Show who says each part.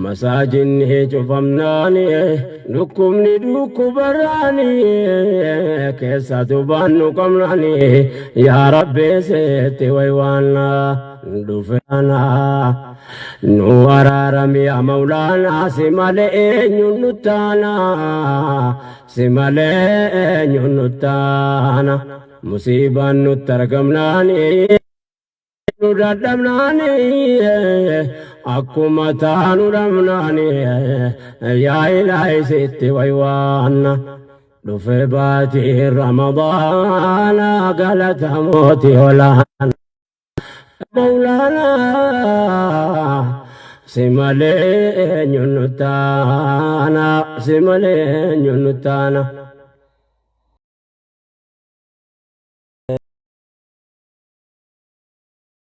Speaker 1: Masaajinni cufamnaani, dhukkubni dhukkubarraani, keessatu baannu qabnaani, yaa Rabbi seetti waywaannaa dhufeana. Nu araarami yaa Mawlaanaa, si malee eenyuun nuttaana, si malee eenyuun nuttaana. Musiibaan nutti argamnaani, nu dadhabnaani, akkuma taanu dhabnaani, yaa Ilaahi sitti waywaanna. Dhufe baatii Ramadaana, galata mootii olaana. Mawlaana, si malee eenyuun nuttaana, si malee eenyuun nuttaana.